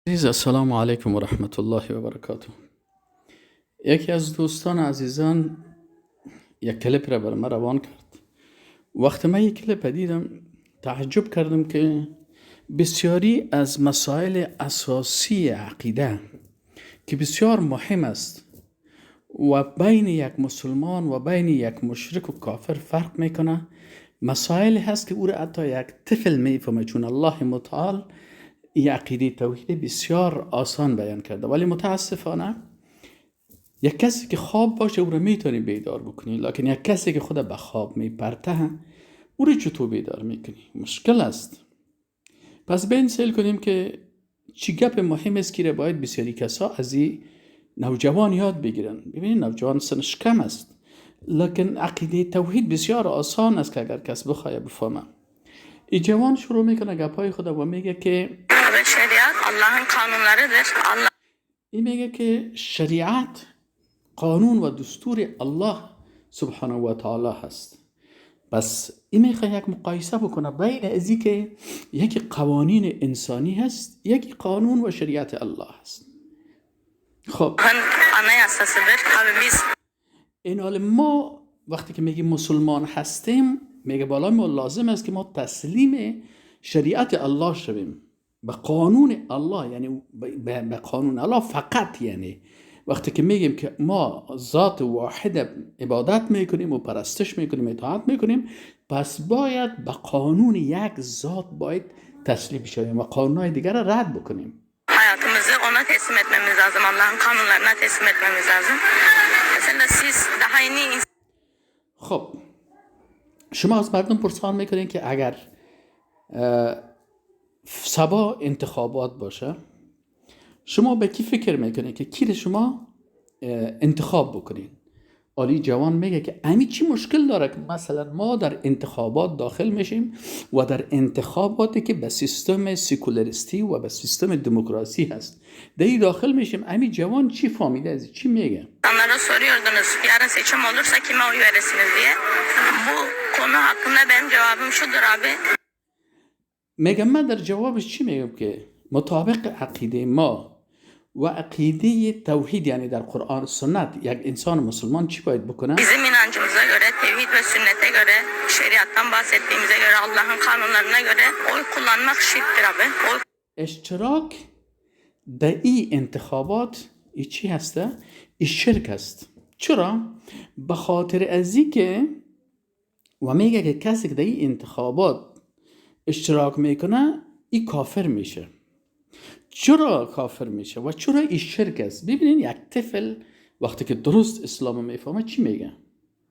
عزیز، السلام علیکم و رحمت الله و برکاته. یکی از دوستان عزیزان یک کلیپ را بر من روان کرد. وقتی من یک کلیپ دیدم تعجب کردم که بسیاری از مسائل اساسی عقیده که بسیار مهم است و بین یک مسلمان و بین یک مشرک و کافر فرق میکنه، مسائل هست که او را حتی یک طفل میفهمه، چون الله متعال این عقیده توحید بسیار آسان بیان کرده. ولی متاسفانه یک کسی که خواب باشه او را میتونی بیدار بکنی، لکن یک کسی که خود به خواب میپرته او را چطور بیدار میکنی؟ مشکل است. پس بین سیل کنیم که چی گپ مهم است که باید بسیاری کسا از این نوجوان یاد بگیرن. ببینید نوجوان سنش کم است، لکن عقیده توحید بسیار آسان است که اگر کس بخواه بفهمه. این جوان شروع میکنه گپای خود و میگه که Şeriat Allah'ın kanunlarıdır. Allah این میگه که شریعت قانون و دستور الله سبحانه و تعالی هست. بس این میخواه یک مقایسه بکنه بین ازی که یکی قوانین انسانی هست، یکی قانون و شریعت الله هست. خب anayasasıdır. Abi biz این حال ما وقتی که میگیم مسلمان هستیم، میگه بالا ما لازم است که ما تسلیم شریعت الله شویم، به قانون الله، یعنی به قانون الله فقط. یعنی وقتی که میگیم که ما ذات واحد عبادت میکنیم و پرستش میکنیم، اطاعت میکنیم، پس باید به قانون یک ذات باید تسلیم شویم و قانونهای دیگر را رد بکنیم. hayatımızı ona teslim etmemiz lazım. Allah'ın kanunlarına teslim etmemiz lazım. Mesela siz daha yeni خب شما از مردم پرسان میکنین که اگر صبا انتخابات باشه شما به کی فکر میکنین که کی رو شما انتخاب بکنین؟ عالی جوان میگه که امی چی مشکل داره که مثلا ما در انتخابات داخل میشیم و در انتخاباتی که به سیستم سکولاریستی و به سیستم دموکراسی هست در داخل میشیم. امی جوان چی فهمیده از چی میگه؟ insanlara soruyordunuz. Yarın seçim olursa kime oy verirsiniz diye. Bu konu hakkında benim cevabım şudur abi. میگم من در جوابش چی میگم که مطابق عقیده ما و عقیده توحید، یعنی در قرآن و سنت، یک انسان مسلمان چی باید بکنه؟ Bizim inancımıza göre, tevhid ve sünnete göre, şeriattan bahsettiğimize göre, Allah'ın kanunlarına göre oy kullanmak şirktir abi. Oy اشتراک در این انتخابات ای چی هسته؟ ای شرک است. چرا؟ به خاطر ازی که و میگه که کسی که در این انتخابات اشتراک میکنه ای کافر میشه. چرا کافر میشه و چرا ای شرک است؟ ببینین یک طفل وقتی که درست اسلام میفهمه چی میگه؟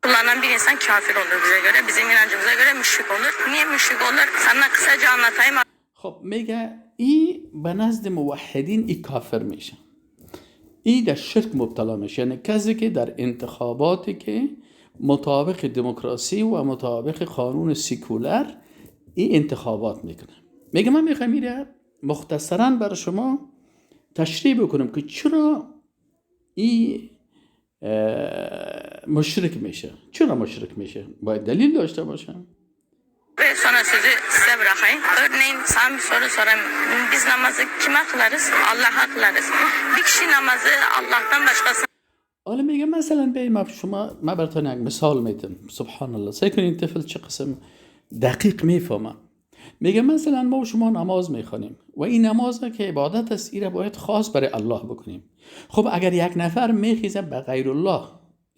kullanan bir insan kafir olur bize göre. Bizim inancımıza göre müşrik olur. Niye müşrik olur? Sana kısaca anlatayım. خب میگه ای به نزد موحدین ای کافر میشه، ای در شرک مبتلا میشه. یعنی کسی که در انتخاباتی که مطابق دموکراسی و مطابق قانون سیکولر ای انتخابات میکنه. میگه من میخوایم میره مختصرا برای شما تشریح بکنم که چرا ای مشرک میشه. چرا مشرک میشه؟ باید دلیل داشته باشه. Ve sonra sözü size bırakayım. Örneğin sana bir soru sorayım. Biz namazı kime kılarız? Allah'a kılarız. Bir kişi namazı Allah'tan başkasına حالا میگه مثلا به ما شما ما براتون یک مثال میتم. سبحان الله، سعی کنین طفل چه قسم دقیق میفهمه. میگه مثلا ما و شما نماز میخوانیم و این نماز که عبادت است ایره باید خاص برای الله بکنیم. خب اگر یک نفر میخیزه به غیر الله،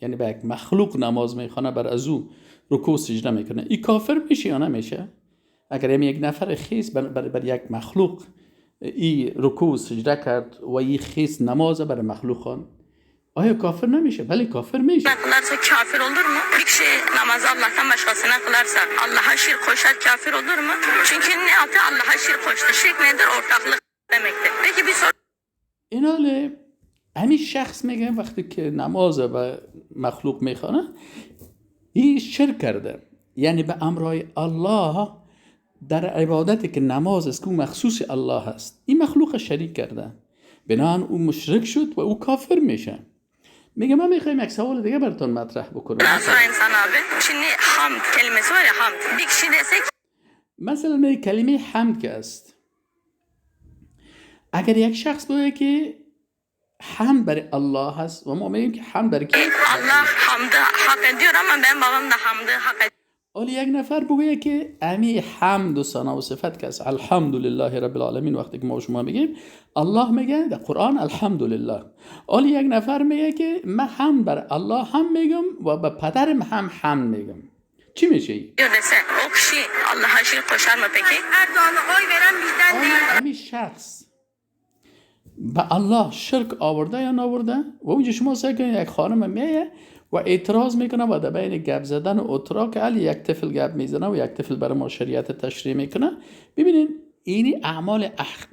یعنی به یک مخلوق نماز میخوانه، بر از او رکوع سجده میکنه، این کافر میشه یا نمیشه؟ اگر یک نفر خیز بر یک مخلوق ای رکوع سجده کرد و ای خیز نماز بر مخلوق خوان، آیا کافر نمیشه؟ بله کافر میشه. kılarsa kafir olur mu? Bir kişi namazı Allah'tan başkasına kılarsa Allah'a şirk koşar kafir olur mu? Çünkü ne yaptı? Allah'a şirk koştu. Şirk nedir? Ortaklık demektir. Peki bir soru این حال همین شخص میگه وقتی که نماز به مخلوق میخوانه این شرک کرده، یعنی به امرای الله در عبادتی که نماز است که او مخصوص الله است، این مخلوق شریک کرده، بنابراین او مشرک شد و او کافر میشه. میگه من میخوایم یک سوال دیگه براتون مطرح بکنم. daha sorayım sana abi. Şimdi hamd kelimesi var ya hamd. Bir kişi dese ki مثلا میگه کلمه حمد که است، اگر یک شخص بگه که حمد برای الله هست و ما میگیم که حمد برای کی؟ Allah hamdı hak ediyor ama ben babam da hamdı hak ediyor. ولی یک نفر بگویه که امی حمد و ثنا و صفت که است الحمدلله رب العالمین، وقتی که ما و شما میگیم الله میگه در قرآن الحمدلله. ولی یک نفر میگه که من حمد بر الله هم میگم و به پدرم هم حمد میگم، چی میشه ای؟ Dese o kişi Allah'a şirk koşar mı peki? Erdoğan'a oy veren bizden değil. امی شخص به الله شرک آورده یا نآورده؟ و اونجا شما سعی کنید یک خانم میایه و اعتراض میکنه و در بین گپ زدن و اتراک علی یک طفل گپ میزنه و یک طفل برای ما شریعت تشریح میکنه. ببینین اینی اعمال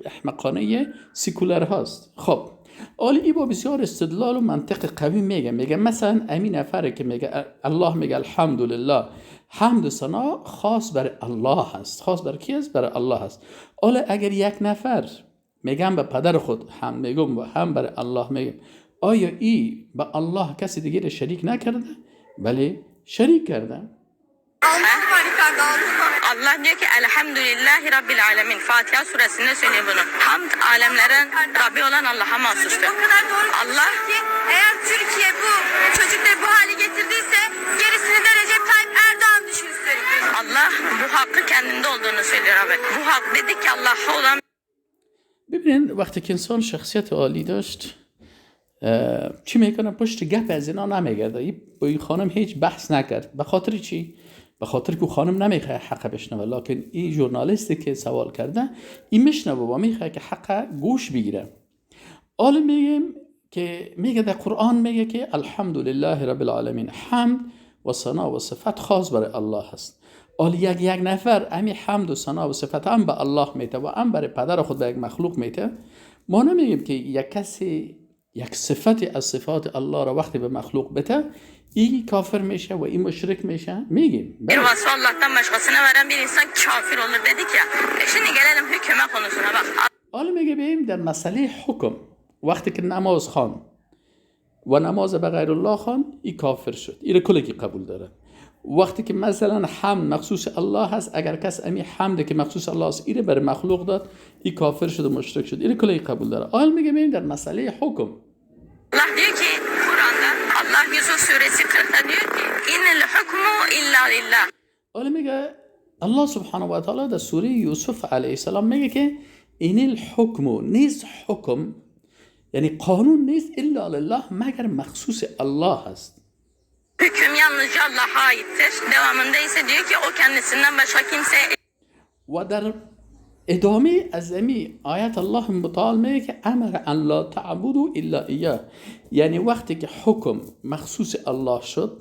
احمقانه سیکولر هاست. خب حالا ای با بسیار استدلال و منطق قوی میگه مثلا امی نفره که میگه الله میگه الحمدلله، حمد و ثنا خاص بر الله هست. خاص بر کی است؟ بر الله هست. حالا اگر یک نفر میگم به پدر خود هم میگم و هم بر الله میگم، آیا ای به الله کسی دیگه را شریک نکرده؟ بله شریک کرده. Allah var yukarıda Allah. Allah diyor ki Elhamdülillahi Rabbil Alemin. Fatiha suresinde söylüyor bunu. Hamd alemlerin Rabbi olan Allah'a mahsustur. O kadar doğru Allah ki eğer Türkiye bu çocukları bu hale getirdiyse gerisini de Recep Tayyip Erdoğan düşünsün. Allah bu hakkı kendinde olduğunu söylüyor abi. Bu hak dedik ki Allah'a olan ببینین وقتی که انسان شخصیت عالی داشت چی میکنه؟ پشت گپ از اینا نمیگرده. با این خانم هیچ بحث نکرد. به خاطر چی؟ به خاطر که خانم نمیخواد حق بشنوه، لکن این ژورنالیستی که سوال کرده این میشنوه و میخواد که حق گوش بگیره. حالا میگیم که میگه در قرآن میگه که الحمدلله رب العالمین، حمد و ثنا و صفت خاص برای الله هست. حالا یک نفر امی حمد و ثنا و صفت هم به الله میته و هم برای پدر خود به یک مخلوق میته، ما نمیگیم که یک کسی یک صفتی از صفات الله را وقتی به مخلوق بده این کافر میشه و این مشرک میشه؟ میگیم bir vasfı Allah'tan başkasına veren bir insan kafir olur dedik ya. Şimdi gelelim hüküme konusuna bak. حالا میگه بیم در مسئله حکم، وقتی که نماز خوان و نماز به غیر الله خوان این کافر شد، این کلکی قبول داره. وقتی که مثلا حمد مخصوص الله هست، اگر کس امی حمد که مخصوص الله است اینو بر مخلوق داد، این کافر شد و مشرک شد، اینو کلی قبول داره. حالا میگه ببین در مسئله حکم Allah diyor ki Kur'an'da Allah Yusuf suresi 40'ta diyor ki İnnel hukmu illa lillah. حالا میگه الله سبحانه و تعالی در سوره یوسف علیه السلام میگه که این الحکم نیست، حکم یعنی قانون نیست الا لله، مگر مخصوص الله هست. Hüküm yalnızca Allah'a aittir. Devamında ise diyor ki o kendisinden başka kimseye و در ادامه از امی آیت الله متعال میگه که امر ان لا تعبدوا الا ایاه، یعنی وقتی که حکم مخصوص الله شد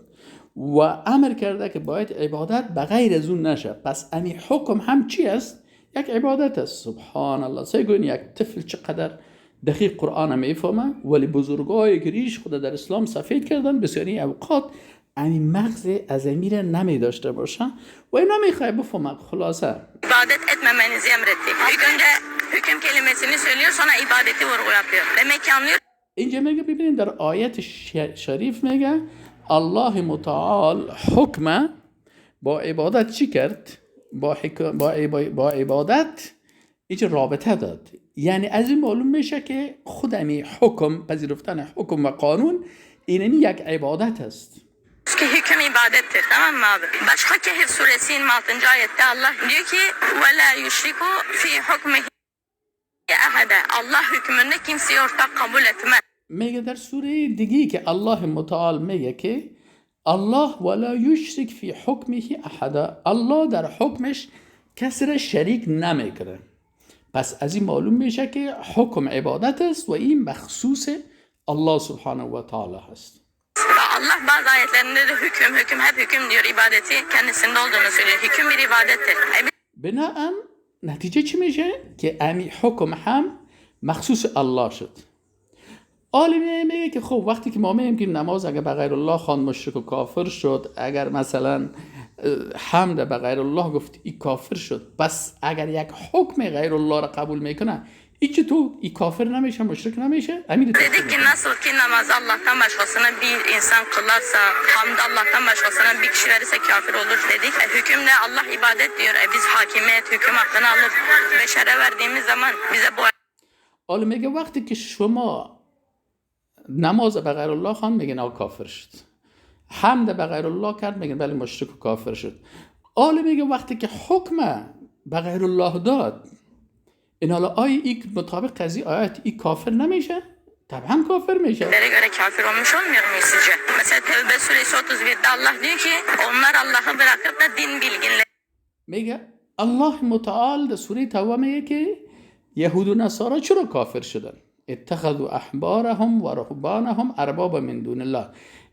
و امر کرده که باید عبادت به غیر از اون نشه، پس امی حکم هم چی است؟ یک عبادت است. سبحان الله. سیگوین یک طفل چقدر دقیق قرآن میفهمه، ولی بزرگایی که ریش خود در اسلام سفید کردن بسیاری اوقات امی مغز از امیر نمی داشته باشه و این نمیخواه بفهمه. خلاصه ibadet etmemenizi emretti. İlk önce hüküm kelimesini söylüyor sonra ibadeti vurgu yapıyor. Demek ki anlıyor اینجا میگه ببینید در آیت شریف میگه الله متعال حکم با عبادت چی کرد؟ با عبادت اینجا رابطه داد. یعنی از این معلوم میشه که خود امی حکم، پذیرفتن حکم و قانون اینمی یک عبادت است. ki hüküm ibadettir. Tamam mı abi? Başka Kehf suresi 26. Ayette Allah diyor ki وَلَا يُشْرِكُ فِي حُكْمِهِ أَحَدًا. Allah hükmünde kimseyi ortak kabul etmez. میگه در سوره دیگه که الله متعال میگه که الله ولا یشرک فی حکمه احدا، الله در حکمش کسی را شریک نمیکنه. پس از این معلوم میشه که حکم عبادت است و این مخصوص الله سبحانه و تعالی هست. Ve Allah bazı ayetlerinde de hüküm hüküm hep hüküm diyor, ibadeti kendisinde olduğunu söylüyor. Hüküm bir ibadettir. بناء نتیجه چی میشه؟ که امی حکم هم مخصوص الله شد. عالمی میگه که خب وقتی که ما میگیم که نماز اگر به غیر الله خوان مشرک و کافر شد، اگر مثلا حمد به غیر الله گفت ای کافر شد، پس اگر یک حکم غیر الله را قبول میکنه ای چطور ای کافر نمیشه مشرک نمیشه؟ امیر Dedik ki nasıl ki namazı Allah'tan başkasına bir insan kılarsa, hamd Allah'tan başkasına bir kişi verirse kafir olur dedik. Hükümle Allah ibadet diyor. Biz hakimiyet, hüküm hakkını alıp beşere verdiğimiz zaman bize bu حالا میگه وقتی که شما نماز به غیر الله خواند، میگن آ کافر شد. حمد به غیر الله کرد، میگن بله مشرک و کافر شد. حالا میگه وقتی که حکم به غیر الله داد، این حالا آیا این مطابق قضیه آیات این کافر نمیشه؟ طبعا کافر میشه. Göre kafir olmuş olmuyor muyuz sizce? Mesela Tevbe suresi 31'de Allah diyor ki onlar Allah'ı bırakıp da din bilginleri میگه الله متعال در سوره توبه میگه که یهود و نصارا چرا کافر شدن؟ اتخذوا احبارهم و رهبانهم اربابا من دون الله.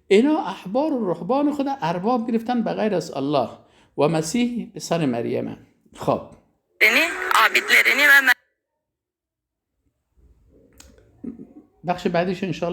اینا احبار و رهبان خود ارباب گرفتن به غیر از الله و مسیح پسر مریم. خب abidlerini ve بخش بعدیش انشالله.